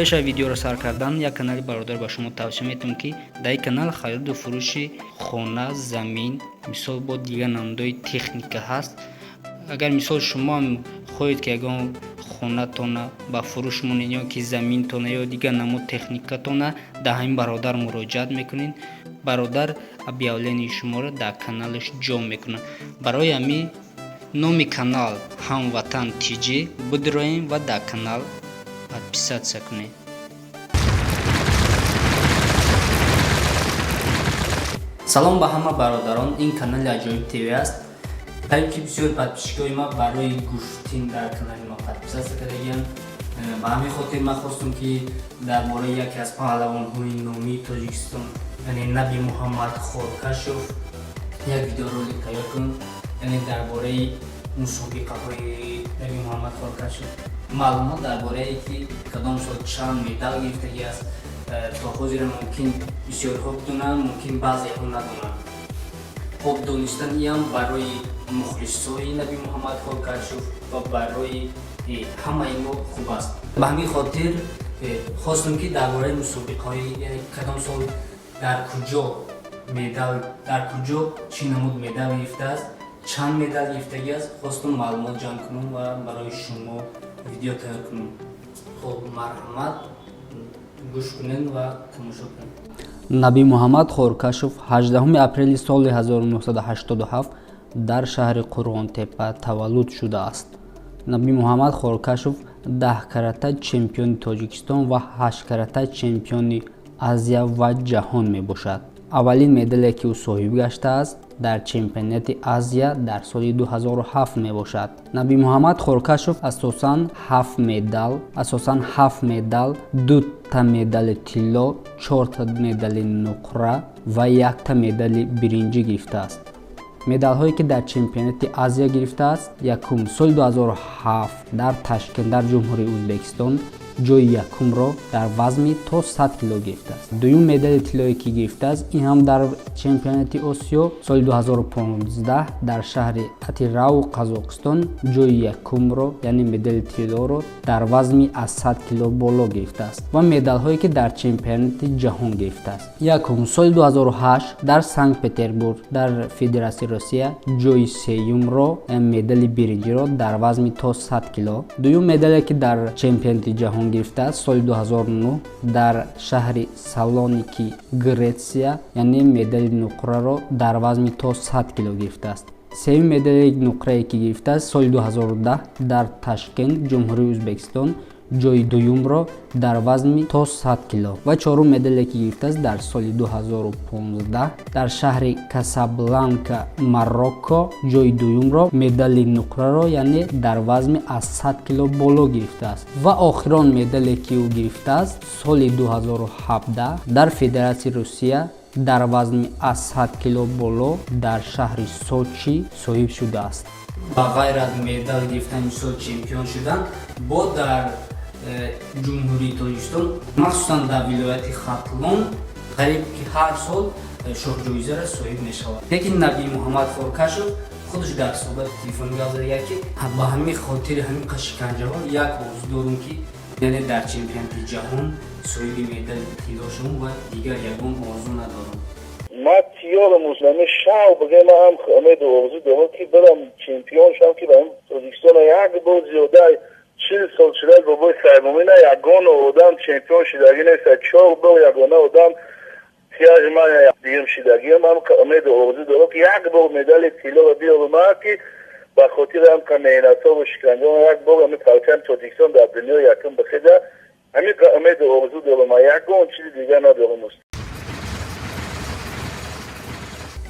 Пеш аз видеоро сар кардан, як канали бародар ба шумо тавсия метавонам, ки дар ин канал хариду фурӯши хона, замин, мисол, бо дигар намудҳои техника ҳаст. Агар, мисол, шумоам хоҳед, ки ягон хонатона ба фурӯш монед ё ки заминтона ё дигар намуд техникатона, дар ҳамин бародар муроҷиат мекунед. Бародар объявление и шуморо дар каналаш ҷо мекунад. Барои ҳамин номи канал «Ҳамватан ТЖ», бидроем ва дар канал подписаться кунед. Салом ба ҳама бародарон, ин канали «Аҷоиб ТВ» аст. Қариб ки бисёри подписчик ои ма барои гӯштин дар канали ма подписаться кардагианд. Ба ҳамин хотир ман хостум, ки дар бораи яке аз паҳлавонҳои номии Тоҷикистон, яъне Наби Муҳаммад Хоркашов, як видеоролик тайёр кунам, яъне дар бораи мусобиқаҳои Наби Муҳаммад Хоркашов маълумот, дар борае ки кадом сол чанд медал гирифтагӣ аст. То ҳозира мумкин бисёриҳо бидонанд, мумкин баъзеҳо надонанд. Хоб, донистан иам барои мухлисои Наби Муҳаммад Хоркашов ва барои ҳамаи мо хуб аст. Ба ҳамин хотир хостум, ки дар бораи мусобиқаҳои, яъне кадом сол дар куҷо медал, дар куҷо чӣ намуд медал гирифтааст, чанд медал гирифтагӣ аст, хостум маълумот ҷамъ кунам ва барои шумо видео тайёр кунам. Хоб, марҳамат, гӯш кунед ва тамошо кунед. Наби Муҳаммад Хоркашов 18 апрели соли 1987 дар шаҳри Қурғонтеппа таваллуд шудааст. Наби Муҳаммад Хоркашов 10-карата чемпиони Тоҷикистон ва ҳашткарата чемпиони Азия ва ҷаҳон мебошад. Аввалин медале, ки ӯ соҳиб гаштааст, дар чемпионати Азия дар соли 2007 мебошад. Наби Муҳаммад Хоркашов асосан ҳафт медал, дута медали тилло, чорта медали нуқра ва якта медали биринҷӣ гирифтааст. Медалҳое, ки дар чемпионати Азия гирифтааст: якум, соли 2007 дар Ташкент, дар Ҷумҳурии Ӯзбекистон, ҷои якумро дар вазми то 100 кило гирифтааст. Дуюм медали тиллое, ки гирифтааст, ин ҳам дар чемпионати Осиё, соли 2015 дар шаҳри Атирау, Қазоқистон, ҷои якумро, яъне медали тиллоро дар вазми аз 100 кило боло гирифтааст. Ва медалҳое, ки дар чемпионати ҷаҳон гирифтааст: якум, соли 2008 дар Санкт Петербург, дар Федератсияи Россия, ҷои сеюмро, медали биринҷиро дар вазми то 100 кило. Дуюм медале, ки дар чемпионати ҷаҳон гирифтааст, соли 2009 дар шаҳри Салоники, Гретсия, яъне медали нуқраро дар вазми то 100 кило гирифтааст. Сеюм медали нуқрае, ки гирифтааст, соли 2010 дар Ташкент, Ҷумҳурии Ӯзбекистон, ҷои дуюмро дар вазми то 100 кило. Ва чорум медале, ки гирифтааст, дар соли 2015 дар шаҳри Касабланка, Марокко, ҷои дуюмро, медали нуқраро, яъне дар вазми аз 100 кило боло гирифтааст. Ва охирон медале, ки ӯ гирифтааст, соли 2017 дар Федератсияи Русия дар вазми аз 100 кило боло дар шаҳри Сочи соҳиб шудааст. Ба ғайр аз медал гирифтан, мисол, чемпион шудан, бо дар Ҷумҳурии Тоҷикистон, махсусан дар вилояти Хатлон, қариб ки ҳар сол шоҳҷоизаро соҳиб мешавад. Лекин Наби Муҳаммад Хоркашов худаш дар суҳбати телефонӣ гап зада, ки ба ҳамин хотири ҳамин шиканҷаҳо як орзу дорум, ки яъне дар чемпионати ҷаҳон соҳиби медали тилло шавам ва дигар ягон орзу надорам. Ман тиёрам мусламе шав бигӯям, ман ҳам умеду орзу дорам, ки барам чемпион шавам, ки ба Тоҷикистона як бор зиёда 40 сол шуда, бобои Саймумина ягона одам чемпион шидагӣ нест. Чор бор ягона одам тияж ман дигим шидагиам. Ҳам умеду орзу дорам, ки як бор медали тиллоро биёрам, ки ба хотири ҳам меҳнатҳову шиканҷаҳо як бор ҳами парчами Тоҷикистон дар дунё якум бихеда. Ҳамин умеду орзу дорам, ягон чизи дигар надорам.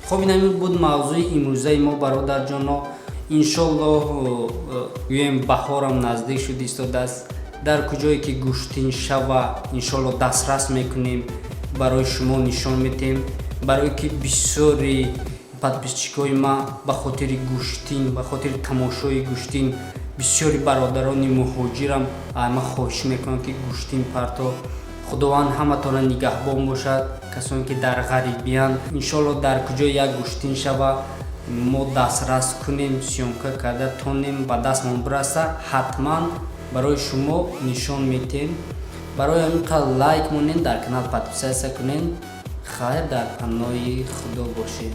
Хоб, ин ҳамин буд мавзӯи имрӯзаи мо, бародарҷоно. Иншоллоҳ, гӯем, баҳорам наздик шуд истодааст. Дар куҷое ки гӯштин шава, иншоллоҳ, дастрас мекунем, барои шумо нишон медиҳем, барое ки бисёри подписчик ои ма ба хотири гӯштин, ба хотири тамошои гӯштин, бисёри бародарони муҳоҷирам ман хоҳиш мекунам, ки гӯштин парто. Худованд ҳаматона нигаҳбон бошад, касоне ки дар ғарибиянд. Иншоллоҳ, дар куҷое як гӯштин шава, мо дастрас кунем, съёмка карда тонем, ба дастмон бираса, ҳатман барои шумо нишон медиҳем. Барои ҳамин қадр лайк монед, дар канал подписаться кунед. Хайр, дар паноҳи Худо бошед.